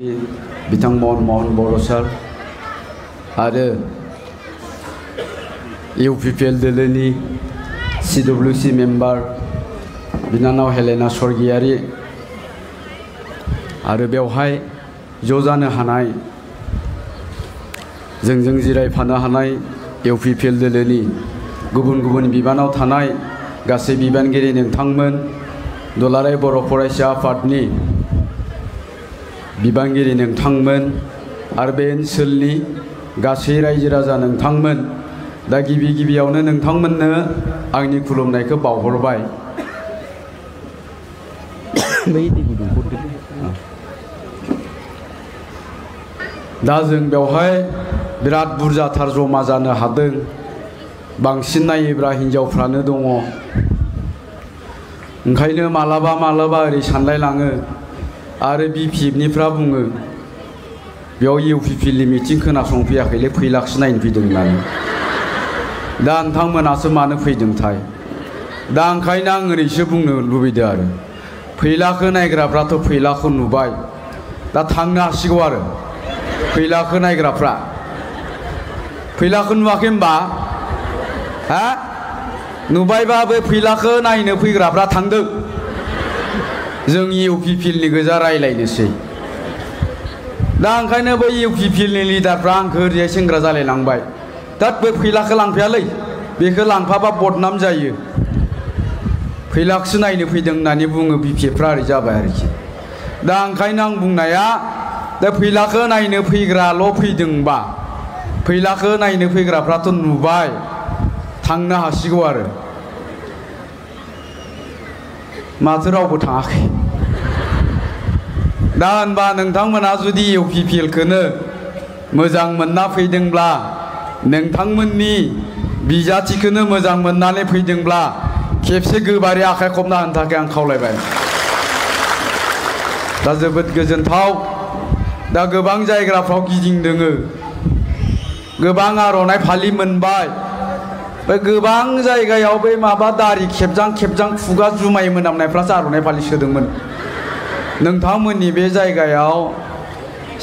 बिथां मनमोहन बर' सार आरो इउपिपिएल दोलोनि CWC मेम्बार बिनानाव हेलेना स्वर्गियारी आरो बेवहाय ज' जानो हानाय जोंजों जिरायफानो हानाय इउपिपिएल दोलोनि गुबुन गुबुन बिबानाव थानाय गासै बिबानगिरि नोंथांमोन, दुलाराय बर' फरायसा आफादनि बिबानगिरि नोंथांमोन आरो बे ओनसोलनि गासै रायजो राजा नोंथांमोन, दा गिबियावनो नोंथांमोननो आंनि खुलुमनायखौ बावहरबाय। दा जों बेवहाय बिराद बुरजाथार जमा जानो हादों। बांसिन नायोब्ला हिन्जावफ्रानो दङ। ओंखायनो मालाबा ओरै सानलायलाङो आरो बिपिएफनिफ्रा बुङो बेयाव इउपिपिएलनि मिटिं खोनासंफैयाखैलै फैलाखसो नायनो फैदों होननानै। दा नोंथांमोनासो मानो फैदोंथाय? दा ओंखायनो आं ओरैसो बुंनो लुबैदों आरो फैलाखौ नायग्राफ्राथ' फैलाखौ नुबाय, दा थांनो हासिगौ आरो फैलाखौ नायग्राफ्रा। फैलाखौ नुवाखै होनबा? हा? नुबायबा बे फैलाखौ नायनो फैग्राफ्रा थांदों। जों इउपिपिएलनि गोजा रायलायनोसै। दा ओंखायनो बै इउपिपिएलनि लिडारफ्रा आंखौ ओरैहाय सेंग्रा जालायलांबाय। दा बे फैलाखौ लांफायालै, बेखौ लांफाबा बदनाम जायो। फैलाखौसो नायनो फैदों होननानै बुङो बिपिएफफ्रा, ओरै जाबाय आरोखि। दा ओंखायनो आं बुंनाया दा फैलाखौ नायनो फैग्राल' फैदोंबा, फैलाखौ नायनो फैग्राफ्राथ' नुबाय, थांनो हासिगौ आरो। माथो रावबो थाङाखै? दा होनबा नोंथांमोना जुदि इउपिपिएलखौनो मोजां मोनना फैदोंब्ला, नोंथांमोननि बिजाथिखौनो मोजां मोननानै फैदोंब्ला खेबसे गोबारै आखाइ खबना होनो थाखाय आं खावलायबाय। दा जोबोद गोजोनथाव। दा गोबां जायगाफ्राव गिदिंदोङो, गोबां आर'नाइ फालि मोनबाय। बे गोबां जायगायाव बै माबा दारि खेबजां खुगा जुमाय मोनामनायफ्रासो आर'नाइ फालि सोदोंमोन। नोंथांमोननि बे जायगायाव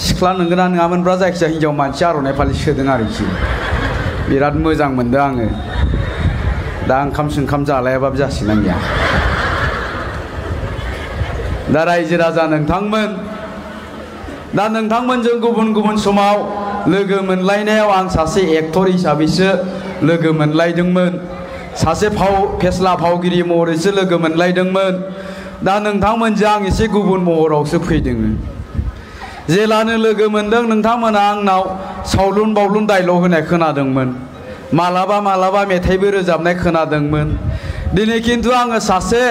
सिख्ला नंगौना नङामोनब्ला जायखिजाया हिन्जाव मानसि आर'नाइ फालि सोदों आरोखि। बिराद मोजां मोनदों आङो। दा ओंखाम जालायाबाबो जासिगोन गैया। दा रायजो राजा नोंथांमोन, दा नोंथांमोनजों गुबुन समाव लोगो मोनलायनायाव आं सासे एक्टर हिसाबैसो लोगो मोनलायदोंमोन, सासे फेस्ला फावगिरि महरैसो लोगो मोनलायदोंमोन। दा नोंथांमोनजों आं एसे गुबुन महरावसो फैदों। जेलानो लोगो मोनदों नोंथांमोना आंनाव सावलुन बावलुन डायलग होनाय खोनादोंमोन, मालाबा मेथाइबो रोजाबनाय खोनादोंमोन। दिनै खिन्थु आङो सासे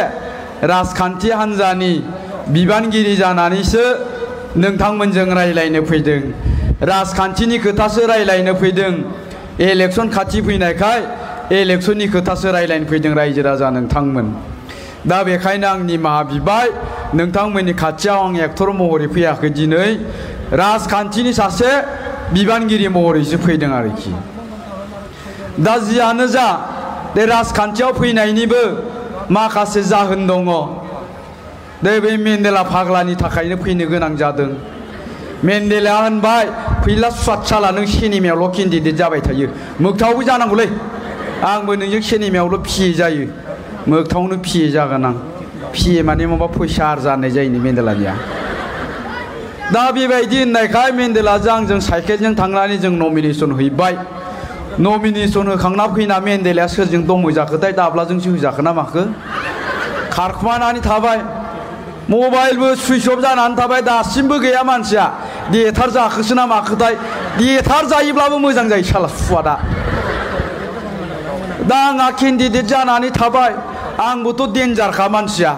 राजखान्थि हान्जानि बिबानगिरि जानानैसो नोंथांमोनजों रायलायनो फैदों। राजखान्थिनि खोथासो रायलायनो फैदों। इलेक्सन खाथि फैनायखाय इलेक्सननि खोथासो रायलायनो फैदों रायजो राजा नोंथांमोन। दा बेखायनो आं निमाहा बिबाय, नोंथांमोननि खाथियाव आं एक्टर महरै फैयाखै, दिनै राजखान्थिनि सासे बिबानगिरि महरैसो फैदों आरोखि। दा जियानो जा, बे राजखान्थियाव फैनायनिबो माखासे जाहोन दङ। दे बे मेन्डेला फाग्लानि थाखायनो फैनो गोनां जादों। मेन्डेला होनबाय फैला सुवादसाला नों सिनेमायावल' केन्डिडेट जाबाय थायो, मोगथाङावबो जानांगौलै। आंबो नोंजों सिनेमायावल' पिए जायो, मोगथाङावनो पिए जागोन आं। पिए माने माबा फैसा आरजानाय जायोनो मेन्डेलानिया। दा बेबायदि होननायखाय मेन्डेलाजों आंजों साइकेलजों थांनानै जों नमिनेसन हैबाय। नमिनेसन होखांना फैना मेन्डेलाया सोरजों दम होजाखोथाय, दाब्लाजोंसो होजाखो ना माखो? खारखुमानानै थाबाय। मबाइलबो सुइच अफ जानानै थाबाय, दासिमबो गैया मानसिया। देथार जाखोसो ना माखोथाय? देथार जायोब्लाबो मोजां जायो साला सुवादा। दा आंहा केन्डिडेट जानानै थाबाय, आंबोथ' देन्जारखा मानसिया।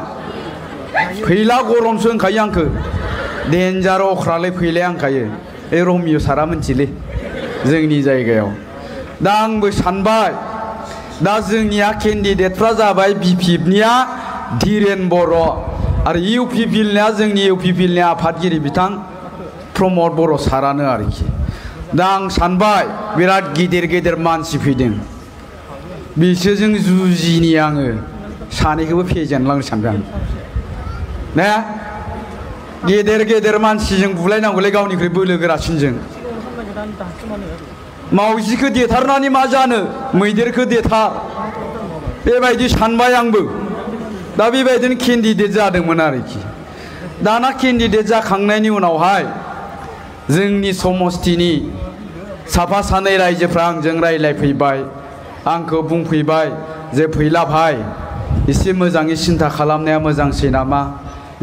फैला गरमसो होनखायो आंखो। देन्जार अख्रालै फैलाया होनखायो। बे रमिय सारा मोनथिलै जोंनि जायगायाव। दा आंबो सानबाय, दा जोंनिया केन्डिडेटफ्रा जाबाय बिपिएफनिया धीरेन बर' आरो इउपिपिएलनिया जोंनि इउपिपिएलनि आफादगिरि बिथां प्रमद बर' सारानो आरोखि। दा आं सानबाय बिराद गिदिर मानसि फैदों, बिसोरजों जुजिनि आङो सानैखौबो फेजेनलांनो सानबाय आं। ने गेदेर गेदेर मानसिजों बुलायनांगौलै गावनिख्रुइ बोलो गोरासिनजों मावजिखौ देथारनानै मा जानो मैदेरखौ देथार बेबायदि सानबाय आंबो दा बेबायदिनो केन्डिडेट जादोंमोन आरोखि दाना केन्डिडेट जाखांनायनि उनावहाय जोंनि समस्तिनि साफा सानै रायजोफ्रा आंजों रायलायफैबाय आंखौ बुंफैबाय जे फैला भाई एसे मोजाङै सिन्था खालामनाया मोजांसै नामा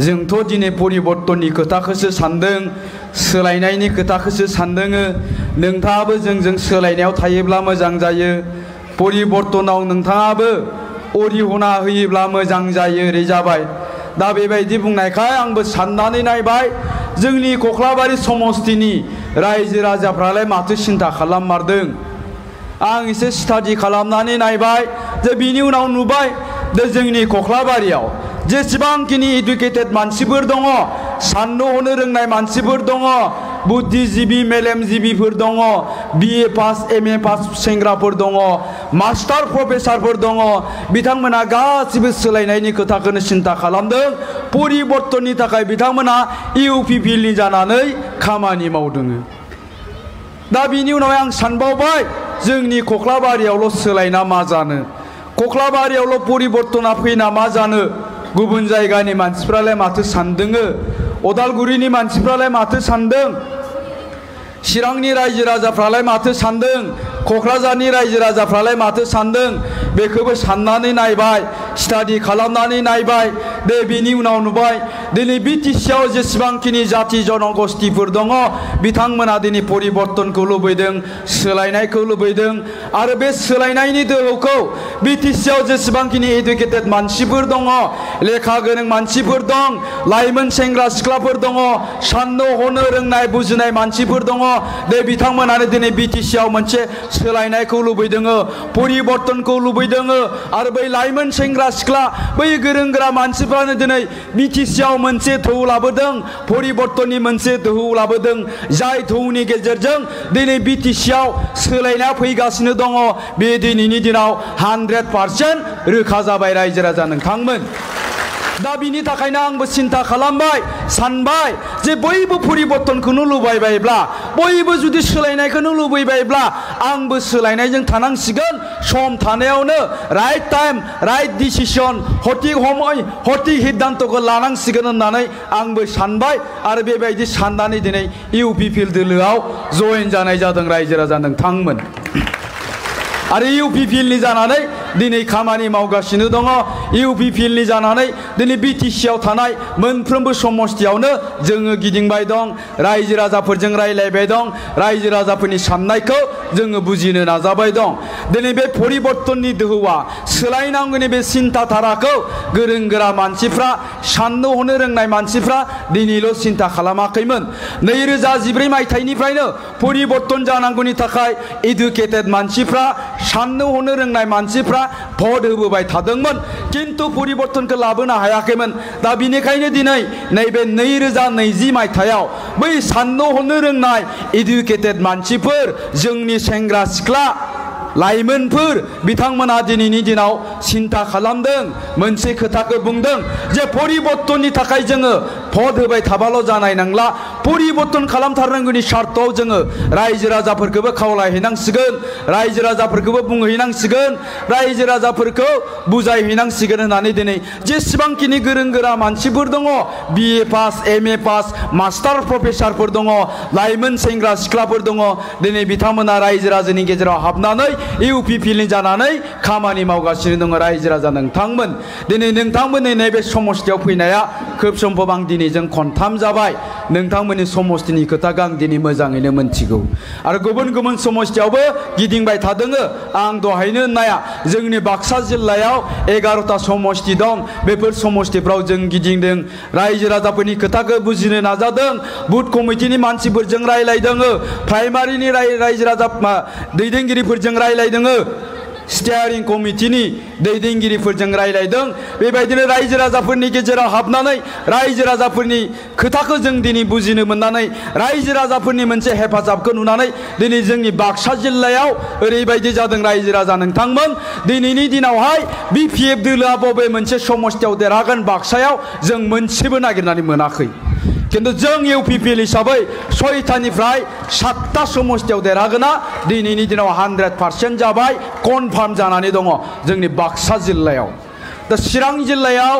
जोंथ' दिनै परिबर्तननि खोथाखौसो सानदों सोलायनायनि खोथाखौसो सानदों नोंथाङाबो जोंजों सोलायनायाव थायोब्ला मोजां जायो परिबर्तनाव नोंथाङाबो अरिहना होयोब्ला मोजां जायो ओरै जाबाय दा बेबायदि बुंनायखाय आंबो साननानै नायबाय जोंनि कख्लाबारि समस्तिनि रायजो राजाफ्रालाय माथो सिन्था खालाममारदों आं एसे स्टाडि खालामनानै नायबाय जे बिनि उनाव नुबाय जे जोंनि कख्लाबारियाव जेसेबांखिनि इडुकेटेड मानसिफोर दङ साननो हनो रोंनाय मानसिफोर दङ बुद्धिजीबी मेलेमजिबीफोर दङ BA पास MA पास सेंग्राफोर दङ मास्टार प्रफेसारफोर दङ बिथांमोना गासिबो सोलायनायनि खोथाखौनो सिन्था खालामदों परिबर्तननि थाखाय बिथांमोना इउपिपिएलनि जानानै खामानि मावदों दा बिनि उनाव आं सानबावबाय जोंनि कख्लाबारियावल' सोलायना मा जानो कख्लाबारियावल' परिबर्तना फैना मा जानो गुबुन जायगानि मानसिफ्रालाय माथो सानदों अदालगुरिनि मानसिफ्रालाय माथो सानदों चिरांनि रायजो राजाफ्रालाय माथो सानदों क'क्राझारनि रायजो राजाफ्रालाय माथो सानदों बेखौबो साननानै नायबाय स्टाडि खालामनानै नायबाय दे बिनि उनाव नुबाय दिनै बिटिसिआव जेसेबांखिनि जाति जनगोष्ठीफोर दङ बिथांमोना दिनै परिबर्तनखौ लुबैदों सोलायनायखौ लुबैदों आरो बे सोलायनायनि दोहौखौ बिटिसिआव जेसेबांखिनि एडुकेटेड मानसिफोर दङ लेखा गोरों मानसिफोर दं लाइमोन सेंग्रा सिख्लाफोर दङ साननो हनो रोंनाय बुजिनाय मानसिफोर दङ दे बिथांमोनानो दिनै बिटिसिआव मोनसे सोलायनायखौ लुबैदों परिबर्तनखौ लुबैदों आरो बै लाइमोन सेंग्रा सिख्ला बै गोरों गोरा मानसिफ्रानो दिनै बिटिसिआव मोनसे दोहौ लाबोदों परिबर्तननि मोनसे दोहौ लाबोदों जाय दोहौनि गेजेरजों दिनै बिटिसिआव सोलायनाया फैगासिनो दङ बे दिनैनि दिनाव 100% रोखा जाबाय रायजो राजा नोंथांमोन दा बिनि थाखायनो आंबो सिन्था खालामबाय सानबाय जे बयबो परिबर्तनखौनो लुबैबायब्ला बयबो जुदि सोलायनायखौनो लुबैबायब्ला आंबो सोलायनायजों थानांसिगोन सम थानायावनो राइट टाइम राइट डिसिसन सठिक समय सठिक सिद्धान्तखौ लानांसिगोन होननानै आंबो सानबाय आरो बेबायदि साननानै दिनै इउपिपिएल दोलोआव जयेन जानाय जादों रायजो राजा नोंथांमोन आरो इउपिपिएलनि जानानै दिनै खामानि मावगासिनो दङ इउपिपिएलनि जानानै दिनै बिटिसिआव थानाय मोनफ्रोमबो समस्तियावनो जोङो गिदिंबाय दं रायजो राजाफोरजों रायलायबाय दं रायजो राजाफोरनि साननायखौ जोङो बुजिनो नाजाबाय दं दिनै बे परिबर्तननि दोहौआ सोलायनांगौनि बे सिन्था धाराखौ गोरों गोरा मानसिफ्रा साननो हनो रोंनाय मानसिफ्रा दिनैल' सिन्था खालामाखैमोन 2014 मायथाइनिफ्रायनो परिबर्तन जानांगौनि थाखाय इडुकेटेड मानसिफ्रा साननो हनो रोंनाय मानसिफ्रा भट होबोबाय थादोंमोन किन्तु परिबर्तनखौ लाबोनो हायाखैमोन दा बिनिखायनो दिनै नैबे 2020 मायथाइयाव बै साननो हनो रोंनाय इडुकेटेड मानसिफोर जोंनि सेंग्रा सिख्ला लाइमोनफोर बिथांमोना दिनैनि दिनाव सिन्था खालामदों मोनसे खोथाखौ बुंदों जे परिबर्तननि थाखाय जोङो भट होबाय थाबाल' जानाय नंला परिबर्तन खालामथारनांगौनि सार्थआव जोङो रायजो राजाफोरखौबो खावलायहैनांसिगोन रायजो राजाफोरखौबो बुंहैनांसिगोन रायजो राजाफोरखौ बुजायहैनांसिगोन होननानै दिनै जेसेबांखिनि गोरों गोरा मानसिफोर दङ BA pass MA pass master प्रफेसारफोर दङ लाइमोन सेंग्रा सिख्लाफोर दङ दिनै बिथांमोना रायजो राजानि गेजेराव हाबनानै इउपिपिएलनि जानानै खामानि मावगासिनो दङ रायजो राजा नोंथांमोन दिनै नोंथांमोननि नैबे समस्तियाव फैनाया खोब सम्भब आं दिनैजों खनथाम जाबाय नोंथांमोननि समस्तिनि खोथाखौ आं दिनै मोजाङैनो मोनथिगौ आरो गुबुन गुबुन समस्तियावबो गिदिंबाय थादों आं दहायनो होननाया जोंनि बाक्सा जिल्लायाव 11टा समस्ति दं बेफोर समस्तिफ्राव जों गिदिंदों रायजो राजाफोरनि खोथाखौ बुजिनो नाजादों बुथ कमिटिनि मानसिफोरजों रायलायदों प्राइमारिनि रायजो राजा दैदेनगिरिफोरजों रायलायदों स्टियारिं कमिटिनि दैदेनगिरिफोरजों रायलायदों बेबायदिनो रायजो राजाफोरनि गेजेराव हाबनानै रायजो राजाफोरनि खोथाखौ जों दिनै बुजिनो मोननानै रायजो राजाफोरनि मोनसे हेफाजाबखौ नुनानै दिनै जोंनि बाक्सा जिल्लायाव ओरैबायदि जादों रायजो राजा नोंथांमोन दिनैनि दिनावहाय BPF दोलोआ बबे मोनसे समस्तियाव देरहागोन बाक्सायाव जों मोनसेबो नागिरनानै मोनाखै किन्तु जों इउपिपिएल हिसाबै 6तानिफ्राय 7ता समस्तियाव देरहागोना दिनैनि दिनाव 100% जाबाय कनफार्म जानानै दङ जोंनि बाक्सा जिल्लायाव दा चिरां जिल्लायाव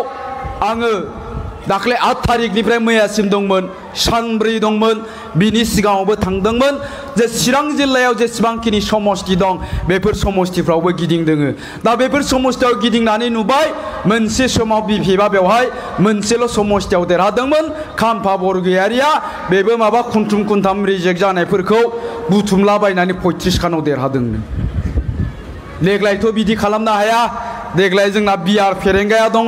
आङो दाख्लै 8 तारिखनिफ्राय मैयासिम दंमोन सानब्रै दंमोन बिनि सिगाङावबो थांदोंमोन जे चिरां जिल्लायाव जेसेबांखिनि समस्ति दं बेफोर समस्तिफ्रावबो गिदिंदोङो दा बेफोर समस्तियाव गिदिंनानै नुबाय मोनसे समाव बिपिएफआ बेवहाय मोनसेल' समस्तियाव देरहादोंमोन खाम्फा बरगयारिया बेबो माबा खुन्थुम खुन्थाम रिजेक्ट जानायफोरखौ बुथुमलाबायनानै 35 खानाव देरहादोंनो देग्लायथ' बिदि खालामनो हाया देग्लाय जोंना बिआर फेरेंगाया दङ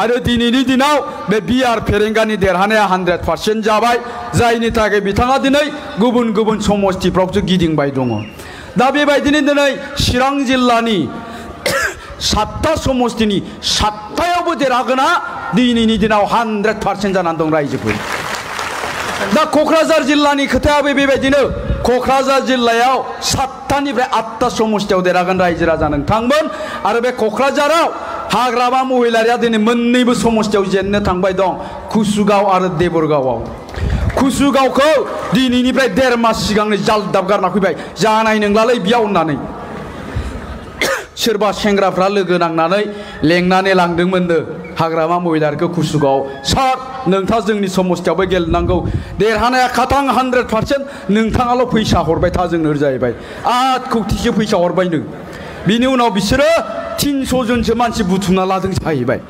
आरो दिनैनि दिनाव बे बिआर फेरेंगानि देरहानाया 100% जाबाय जायनि थाखाय बिथाङा दिनै गुबुन गुबुन समस्तिफ्रावसो गिदिंबाय दङ दा बेबायदिनो दिनै चिरां जिल्लानि 7ता समस्तिनि 7तायावबो देरहागोना दिनैनि दिनाव 100% जानानै दं रायजोफोर दा क'क्राझार जिल्लानि खोथायाबो बेबायदिनो क'क्राझार जिल्लायाव 7तानिफ्राय 8ता समस्तियाव देरहागोन रायजो राजा नोंथांमोन आरो बे क'क्राझाराव हाग्रामा महिलारिया दिनै मोननैबो समस्तियाव जेननो थांबाय दं कुसुगाव आरो देबरगावआव कुसुगावखौ दिनैनिफ्राय 1.5 मास सिगांनो जालदाब गारना फैबाय जानाय नंलालै बेयाव होननानै सोरबा सेंग्राफ्रा लोगो नांनानै लेंनानै लांदोंमोननो हाग्रामा महिलारिखौ कुसुगाव सार नोंथाङा जोंनि समस्तियावबो गेलेनांगौ देरहानाया खाथां 100% नोंथाङाल' फैसा हरबाय था जोंनो जाहैबाय 8 कौटिसो फैसा हरबायनो बिनि उनाव बिसोरो 300 जनसो मानसि बुथुमना लादों जाहैबाय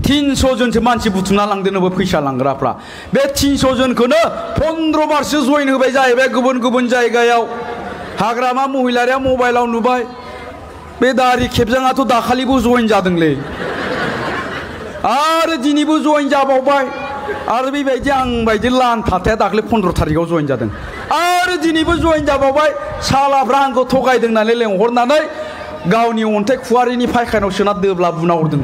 300 जनसो मानसि बुथुमना लांदोंनो फैसा लांग्राफ्रा बे 300 जनखौनो 15 बारसो जइन होबाय जाहैबाय गुबुन गुबुन जायगायाव हाग्रामा महिलारिया मबाइलाव नुबाय बे दारि खेबजाङाथ' दाखालिबो जइन जादोंलै आरो दिनैबो जइन जाबावबाय आरो बेबायदि आं बायदि लान थाथाया दाख्लै 15 तारिखआव जइन जादों आरो दिनैबो जइन जाबावबाय सालाफ्रा आंखौ थगायदों होननानै लेंहरनानै गावनि अन्थाइ खुवारिनि फायखानाव सोना दोब्ला बुना हरदों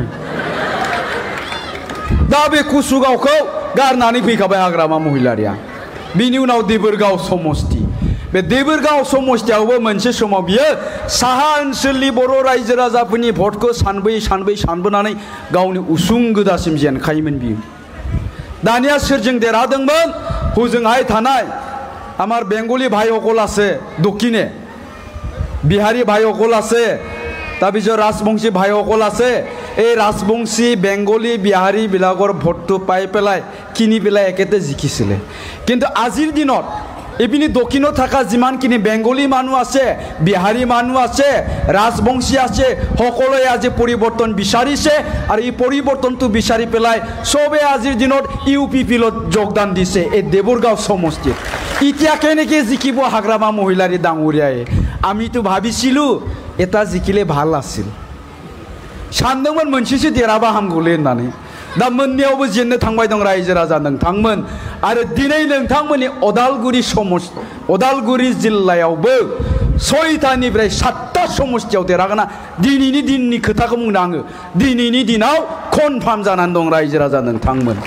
दा बे कुसुगावखौ गारनानै फैखाबाय हाग्रामा महिलारिया बिनि उनाव देबोरगाव समस्ति बे देबोरगाव समस्तियावबो मोनसे समाव बियो साहा ओनसोलनि बर' रायजो राजाफोरनि भटखौ सानबोनानै गावनि उसुं गोदासिम जेनखायोमोन बियो दानिया सोरजों देरहादोंमोन हजोंहाय थानाय आमार बेंगली भाइসকল আছে দক্ষিণে बिहारी भाइসকল আছে তাৰপিছত ৰাজবংশী ভাইসকল আছে এই ৰাজবংশী বেংগলী বিহাৰী বিলাকৰ ভোটটো পাই পেলাই কিনি পেলাই একেতে জিকিছিলে কিন্তু আজিৰ দিনত এপিনি দক্ষিণত থাকা যিমানখিনি বেংগলী মানুহ আছে বিহাৰী মানুহ আছে ৰাজবংশী আছে সকলোৱে আজি পৰিৱৰ্তন বিচাৰিছে আৰু এই পৰিৱৰ্তনটো বিচাৰি পেলাই সবে আজিৰ দিনত ইউপিপিলত যোগদান দিছে এই দেবৰগাঁও সমষ্টিত এতিয়া কেনেকৈ জিকিব হাগ্ৰামা মহিলাৰী ডাঙৰীয়াই আমিতো ভাবিছিলো এটা জিকিলে ভাল আছিল सानदोंमोन मोनसेसो देराबा हामगौलै होननानै दा मोननैयावबो जेननो थांबाय दं रायजो राजा नोंथांमोन आरो दिनै नोंथांमोननि अदालगुरि जिल्लायावबो 6तानिफ्राय 7ता समस्तियाव देरहागोना दिनैनि दिननि खोथाखौ बुंनो आङो दिनैनि दिनाव कनफार्म जानानै दं रायजो राजा नोंथांमोन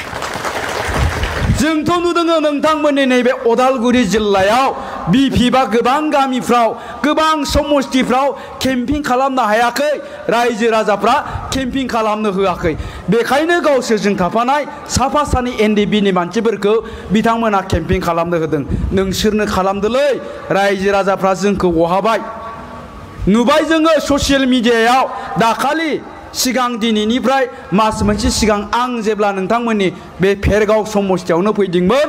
जोंथ' नुदों नोंथांमोननि नैबे अदालगुरि जिल्लायाव बिपिएफआ गोबां गामिफ्राव गोबां समस्तिफ्राव केम्पिं खालामनो हायाखै रायजो राजाफ्रा केम्पिं खालामनो होआखै बेखायनो गावसोरजों थाफानाय साफा सानै एनडिपिनि मानसिफोरखौ बिथांमोना केम्पिं खालामनो होदों नोंसोरनो खालामदोलै रायजो राजाफ्रा जोंखौ वहाबाय नुबाय जोङो ससियेल मिडियायाव दाखालि सिगां दिनैनिफ्राय मास मोनसे सिगां आं जेब्ला नोंथांमोननि बे फेरगाव समस्तियावनो फैदोंमोन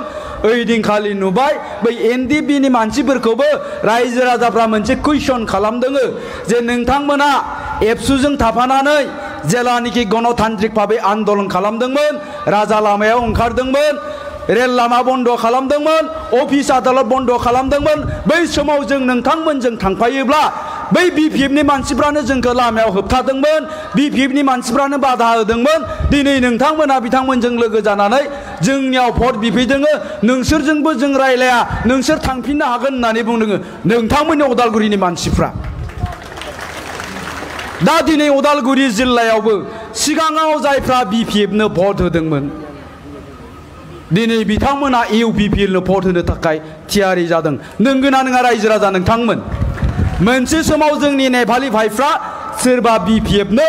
ओइदिनखालि नुबाय बै एनडिपिनि मानसिफोरखौबो रायजो राजाफ्रा मोनसे कुइसन खालामदों जे नोंथांमोना एबसुजों थाफानानै जेलानिखि गणतान्त्रिक भाबै आन्दोलन खालामदोंमोन राजा लामायाव ओंखारदोंमोन रेल लामा बन्द खालामदोंमोन अफिस आदालत बन्द खालामदोंमोन बै समाव जों नोंथांमोनजों थांफायोब्ला बै बिपिएफनि मानसिफ्रानो जोंखौ लामायाव होबथादोंमोन बिपिएफनि मानसिफ्रानो बाधा होदोंमोन दिनै नोंथांमोना बिथांमोनजों लोगो जानानै जोंनियाव भट बिफैदों नोंसोरजोंबो जों रायलाया नोंसोर थांफिननो हागोन होननानै बुंदों नोंथांमोननि अदालगुरिनि मानसिफ्रा दा दिनै अदालगुरि जिल्लायावबो सिगाङाव जायफ्रा बिपिएफनो भट होदोंमोन दिनै बिथांमोना इउपिपिएलनो भट होनो थाखाय थियारि जादों नंगौना नङा रायजो राजा नोंथांमोन मोनसे समाव जोंनि नेपाली भाइफ्रा सोरबा BPF-नो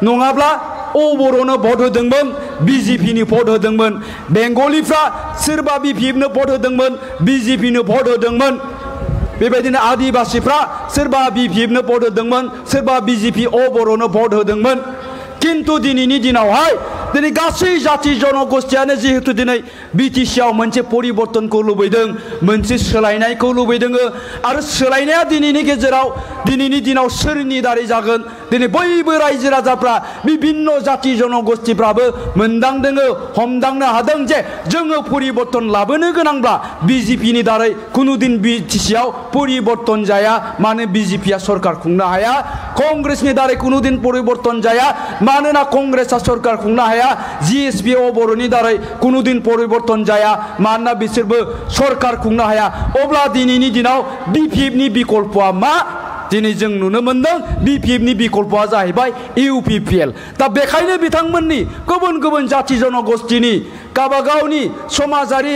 नङाब्ला अबर'नो भट होदोंमोन BJP-नि भट होदोंमोन बेंगलिफ्रा सोरबा BPF-नो भट होदोंमोन BJP-नो भट होदोंमोन बेबायदिनो आदिबासीफ्रा सोरबा BPF-नो भट होदोंमोन सोरबा BJP अबर'नो भट होदोंमोन किन्तु दिनैनि दिनावहाय दिनै गासै जाति जनगोष्ठियानो जिहेतु दिनै BTC-आव मोनसे परिबर्तनखौ लुबैदों मोनसे सोलायनायखौ लुबैदों आरो सोलायनाया दिनैनि गेजेराव दिनैनि दिनाव सोरनि दारै जागोन दिनै बयबो रायजो राजाफ्रा बिभिन्न जाति जनगोष्ठिफ्राबो मोनदांदों हमदांनो हादों जे जोङो परिबर्तन लाबोनो गोनांब्ला BJP-नि दारै कुनुदिन BTC-आव परिबर्तन जाया मानो BJP-आ सरकार खुंनो हाया कंग्रेसनि दारै कुनुदिन परिबर्तन जाया मानोना कंग्रेसआ सरकार खुंनो हाया GSP अबर'नि दारै कुनुदिन परिबर्तन जाया मानोना बिसोरबो सरकार खुंनो हाया अब्ला दिनैनि दिनाव BPF-नि बिकल्पआ मा दिनै जों नुनो मोनदों BPF-नि बिकल्पआ जाहैबाय UPPL दा बेखायनो बिथांमोननि गुबुन गुबुन जाति जनगोष्ठिनि गावबागावनि समाजारि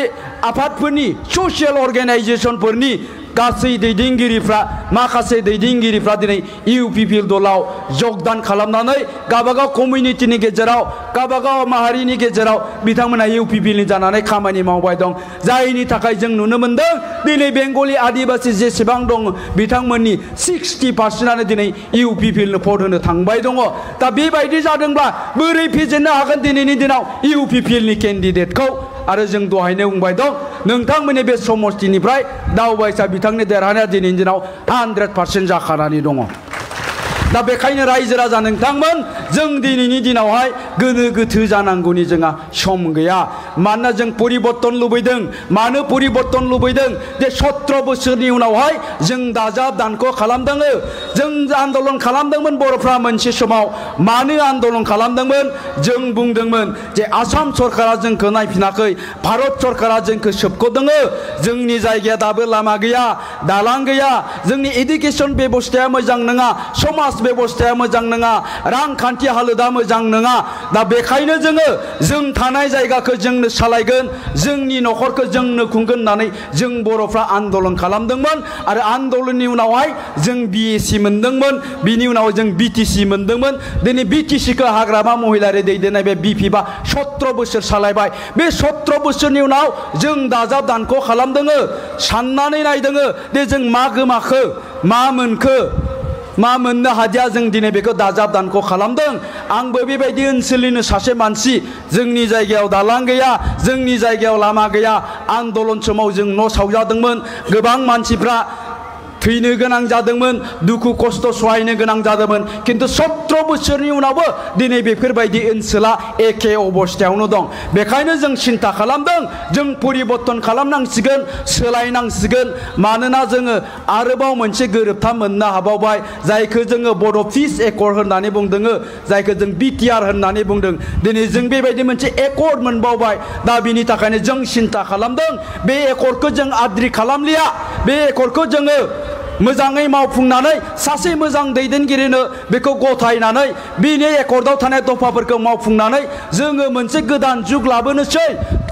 आफादफोरनि ससियेल अर्गेनाइजेसनफोरनि गासै दैदेनगिरिफ्रा माखासे दैदेनगिरिफ्रा दिनै UPPL दलाव जगदान खालामनानै गावबागाव कमिउनिटिनि गेजेराव गावबागाव माहारिनि गेजेराव बिथांमोना UPPL-नि जानानै खामानि मावबाय दं जायनि थाखाय जों नुनो मोनदों दिनै बेंगलि आदिबासी जेसेबां दं बिथांमोननि 60% दिनै UPPL-नो भट होनो थांबाय दङ दा बेबायदि जादोंब्ला बोरै फेजेननो हागोन दिनैनि दिनाव UPPL-नि केन्डिडेटखौ आरो जों दहायनो बुंबाय दं नोंथांमोननि बे समष्टिनिफ्राय दावबायसा बिथांनि देरहानाया दिनैनि दिनाव 100% जाखानानै दङ दा बेखायनो रायजो राजा नोंथांमोन जों दिनैनि दिनावहाय गोनो गोथो जानांगौनि जोंहा सम गैया मानोना जों परिबर्तन लुबैदों मानो परिबर्तन लुबैदों जे 17 बोसोरनि उनावहाय जों दाजाब दानख' खालामदों जों आन्दोलन खालामदोंमोन बर'फ्रा मोनसे समाव मानो आन्दोलन खालामदोंमोन जों बुंदोंमोन जे आसाम सरकारा जोंखौ नायफिनाखै भारत सरकारा जोंखौ सोबख'दों जोंनि जायगाया दाबो लामा गैया दालां गैया जोंनि एडुकेसन बेबस्थाया मोजां नङा समाज बेबस्थाया मोजां नङा रांखान्थि हालोदा मोजां नङा दा बेखायनो जों थानाय जायगाखौ जोंनो सालायगोन जोंनि न'खरखौ जोंनो खुंगोन होननानै जों बर'फ्रा आन्दोलन खालामदोंमोन आरो आन्दोलननि उनावहाय जों BAC मोनदोंमोन बिनि उनाव जों BTC मोनदोंमोन दिनै BTC-खौ हाग्रामा महिलारि दैदेननाय बे BPF-आ 17 बोसोर सालायबाय बे 17 बोसोरनि उनाव जों दाजाब दानख' खालामदों साननानै नायदों दे जों मा गोमाखो मा मोनखो मा मोननो हादिया जों दिनै बेखौ दाजाब दानख' खालामदों आंबो बेबायदि ओनसोलनिनो सासे मानसि जोंनि जायगायाव दालां गैया जोंनि जायगायाव लामा गैया आन्दोलन समाव जों न' सावजादोंमोन गोबां मानसिफ्रा थैनो गोनां जादोंमोन दुखु खस्थ सहायनो गोनां जादोंमोन किन्तु 17 बोसोरनि उनावबो दिनै बेफोरबायदि ओनसोला एखे अबस्थायावनो दं बेखायनो जों सिन्था खालामदों जों परिबर्तन खालामनांसिगोन सोलायनांसिगोन मानोना जोङो आरोबाव मोनसे गोरोबथा मोननो हाबावबाय जायखौ जोङो बड' पिस एकर्ड होननानै बुंदों जायखौ जों BTR होननानै बुंदों दिनै जों बेबायदि मोनसे एकर्ड मोनबावबाय दा बिनि थाखायनो जों सिन्था खालामदों बे एकर्डखौ जों आद्रि खालामलिया बे एकर्डखौ जोङो मोजाङै मावफुंनानै सासे मोजां दैदेनगिरिनो बेखौ गथायनानै बिनि एकर्डआव थानाय दफाफोरखौ मावफुंनानै जोङो मोनसे गोदान जुग लाबोनोसै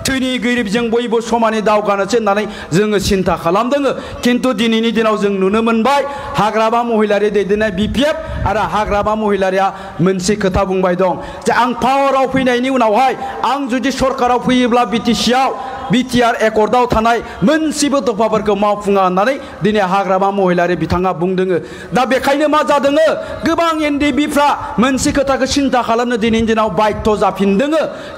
धोनि गोरिबजों बयबो समानै दावगानोसै होननानै जोङो सिन्था खालामदों किन्तु दिनैनि दिनाव जों नुनो मोनबाय हाग्रामा महिलारि दैदेननाय BPF आरो हाग्रामा महिलारिया मोनसे खोथा बुंबाय दं जे आं पावाराव फैनायनि उनावहाय आं जुदि सरकाराव फैयोब्ला BTC-आव BTR एकर्डआव थानाय मोनसेबो दफाफोरखौ मावफुङा होननानै दिनै हाग्रामा महिलारि बिथाङा बुंदों दा बेखायनो मा जादों गोबां NDB-फ्रा मोनसे खोथाखौ सिन्था खालामनो दिनैनि दिनाव बाध्य जाफिनदों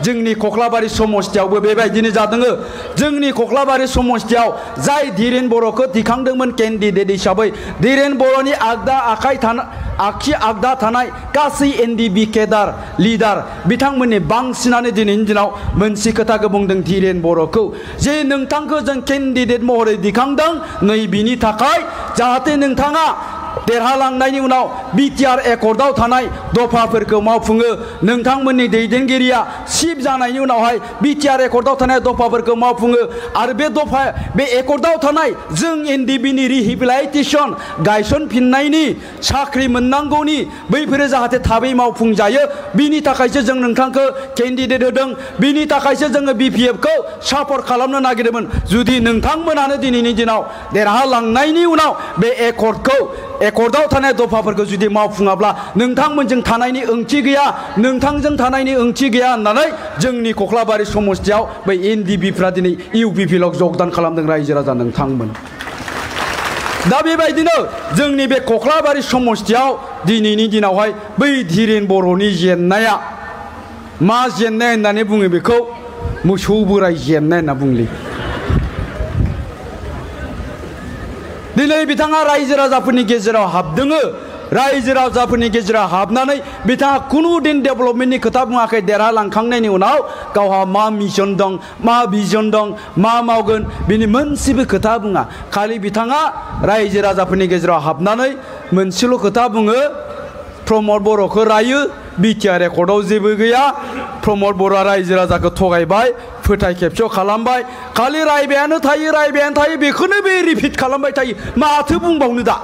जोंनि कख्लाबारि समष्टियावबो बेबायदिनो जादों जोंनि कख्लाबारि समष्टियाव जाय धीरेन बर'खौ दिखांदोंमोन केन्डिडेट हिसाबै धीरेन बर'नि आगसि आगदा थानाय गासै NDB केडार लिडार बिथांमोननि बांसिनानो दिनैनि दिनाव मोनसे खोथाखौ बुंदों धीरेन बर'खौ जे नोंथांखौ जों केन्डिडेट महरै दिखांदों नै बिनि थाखाय जाहाथे नोंथाङा देरहालांनायनि उनाव BTR एकर्डआव थानाय दफाफोरखौ मावफुङो नोंथांमोननि दैदेनगिरिया चिफ जानायनि उनावहाय BTR एकर्डआव थानाय दफाफोरखौ मावफुङो आरो बे एकर्डआव थानाय जों NDB-नि रिहेबिलिटेसन गायसनफिननायनि साख्रि मोननांगौनि बैफोरो जाहाथे थाबै मावफुंजायो बिनि थाखायसो जों नोंथांखौ केन्डिडेट होदों बिनि थाखायसो जोङो BPF-खौ सापर्ट खालामनो नागिरदोंमोन जुदि नोंथांमोनानो दिनैनि दिनाव देरहालांनायनि उनाव बे एकर्डखौ एकर्डआव थानाय दफाफोरखौ जुदि मावफुङाब्ला नोंथांमोनजों थानायनि ओंथि गैया, नोंथांजों थानायनि ओंथि गैया होननानै जोंनि कख्लाबारि समस्तियाव बै एनडिपिफ्रा दिनै इउपिपिएलआव जगदान खालामदों रायजो राजा नोंथांमोन। दा बेबायदिनो जोंनि बे कख्लाबारि समस्तियाव दिनैनि दिनावहाय बै धीरेन बर'नि जेननाया मा जेननाय होननानै बुङो बेखौ मोसौ बोराय जेननाय होनना बुंली। दिनै बिथाङा रायजो राजाफोरनि गेजेराव हाबदोङो, रायजो राजाफोरनि गेजेराव हाबनानै बिथाङा कुनु दिन डेभेलपमेन्टनि खोथा बुङाखै। देरहालांखांनायनि उनाव गावहा मा मिशन दं, मा भिजन दं, मा मावगोन बिनि मोनसेबो खोथा बुङा। खालि बिथाङा रायजो राजाफोरनि गेजेराव हाबनानै मोनसेल' खोथा बुङो, प्रमद बर'खौ रायो, बिटिआर एकर्डआव जेबो गैया, प्रमद बर'आ रायजो राजाखौ थगायबाय, फोथाय खेबस' खालामबाय, खालि रायबायानो थायो बेखौनो बे रिपिट खालामबाय थायो। माथो बुंबावनो दा?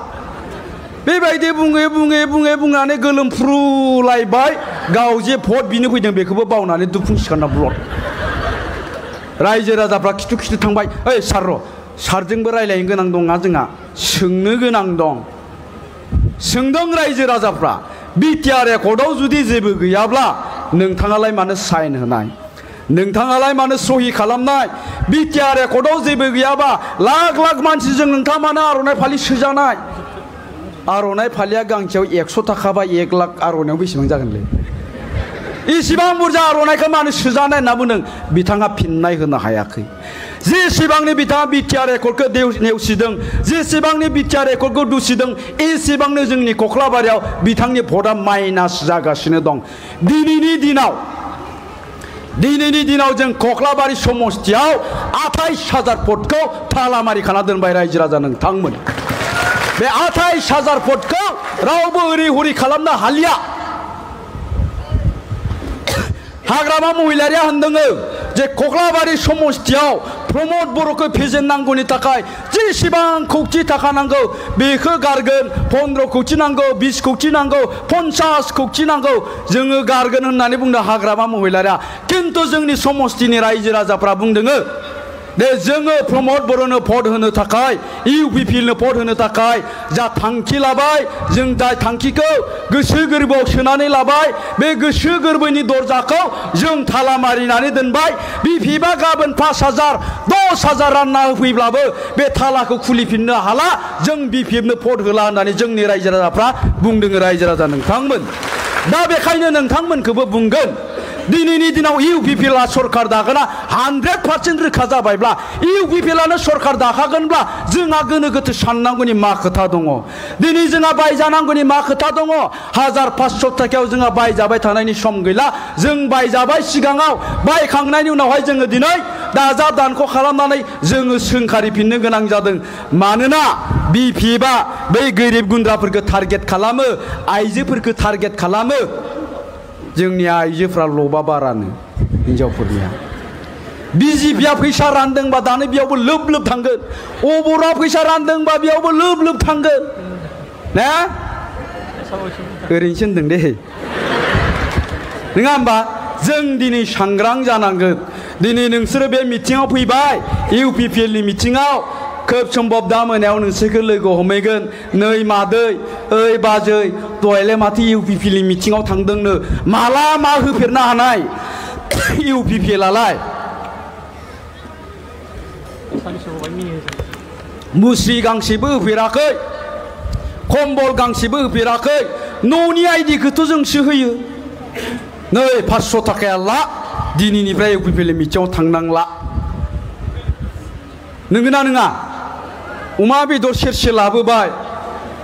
बेबायदि बुंनानै गोलोमफ्रुलायबाय, गाव जे भट बिनो फैदों बेखौबो बावनानै दुफुं सिखारना ब्लद। रायजो राजाफ्रा खिथु थांबाय, ओइ सार र' सारजोंबो रायलायनो गोनां दंना जोंहा, सोंनो गोनां दं। सोंदों रायजो राजाफ्रा, बिटिआर एकर्डआव जुदि जेबो गैयाब्ला नोंथाङालाय मानो साइन होनाय, नोंथाङालाय मानो सहि खालामनाय? बिटिआर एकर्डआव जेबो गैयाबा लाख लाख मानसिजों नोंथाङा मानो आर'नाइ फालि सोजानाय? आर'नाइ फालिया गांसेयाव 100 थाखा बा 1 लाख आर'नाइयाव बेसेबां जागोनलै? इसिबां बुरजा आर'नाइखौ मानो सोजानाय होनना बुंदों? बिथाङा फिननाय होनो हायाखै। जेसेबांनि बिथाङा बिटिआर एकर्डखौ नेवसिदों, जेसेबांनि बिटिआर एकर्डखौ दुसिदों, एसेबांनो जोंनि कख्लाबारियाव बिथांनि भटआ माइनास जागासिनो दं। दिनैनि दिनाव जों कख्लाबारि समस्तियाव 28,000 भटखौ थालामारि खाना दोनबाय रायजो राजा नोंथांमोन। बे 28,000 भटखौ रावबो ओरै हरै खालामनो हालिया। हाग्रामा महिलारिया होनदों जे कख्लाबारि समस्तियाव प्रमद बर'खौ फेजेननांगौनि थाखाय जेसेबां कौटि थाखा नांगौ बेखौ गारगोन, 15 कौटि नांगौ, 20 कौटि नांगौ, 50 कौटि नांगौ, जोङो गारगोन होननानै बुंदों हाग्रामा महिलारिया। किन्तु जोंनि समस्तिनि रायजो राजाफ्रा बुंदों दे जोङो प्रमद बर'नो भट होनो थाखाय, इउपिपिएलनो भट होनो थाखाय जा थांखि लाबाय, जों जाय थांखिखौ गोसो गोरबोआव सोनानै लाबाय, बे गोसो गोरबोनि दरजाखौ जों थाला मारिनानै दोनबाय। बिपिएफआ गाबोन 5,000 10,000 रानना होफैब्लाबो बे थालाखौ खुलिफिननो हाला, जों बिपिएफनो भट होला होननानै जोंनि रायजो राजाफ्रा बुंदों रायजो राजा नोंथांमोन। दा बेखायनो नोंथांमोनखौबो बुंगोन, दिनैनि दिनाव इउपिपिएलआ सरकार दागोना 100% रोखा जाबायब्ला, इउपिपिएलआनो सरकार दाखागोनब्ला जोंहा गोनो गोथो साननांगौनि मा खोथा दङ? दिनै जोंहा बायजानांगौनि मा खोथा दङ? 1500 थाखायाव जोंहा बायजाबाय थानायनि सम गैला। जों बायजाबाय सिगाङाव, बायखांनायनि उनावहाय जोङो दिनै दाजाब दानख' खालामनानै जोङो सोंखारिफिननो गोनां जादों। मानोना बिपिएफआ बै गोरिब गुन्द्राफोरखौ टारगेट खालामो, आइजोफोरखौ टारगेट खालामो। जोंनि आइजोफ्रा लबा बारानो हिनजावफोरनिया। बिजेपिया फैसा रानदोंबा दानो बेयावबो लोब लोब थांगोन, अबरा फैसा रानदोंबा बेयावबो लोब लोब थांगोन ना? ओरैनोसो होनदों दे, नङा होमबा? जों दिनै सांग्रां जानांगोन। दिनै नोंसोरो बे मिटिङाव फैबाय, इउपिपिएलनि मिटिङाव, खोब सम्भब दा मोनायाव नोंसोरखौ लोगो हमहैगोन। नै मादै, ओइ बाजै, दहायलाय माथो इउपिपिएलनि मिटिङाव थांदोंनो, माला मा होफेरनो हानाय इउपिपिएलआलाय? मुस्रि गांसेबो होफेराखै, कम्बल गांसेबो होफेराखै, न'नि आइडिखौथ' जोंसो होयो। नै 500 थाखाया ला, दिनैनिफ्राय इउपिपिएलनि मिटिङाव थांनांला। नंगौना नङा? अमा बेदर सेरसे लाबोबाय,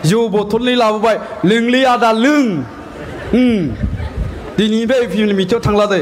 जौ बथलनै लाबोबाय, लोंलै आदा लों, दिनैनिफ्राय इउपिपिएलनि मिटिङाव थांला दे।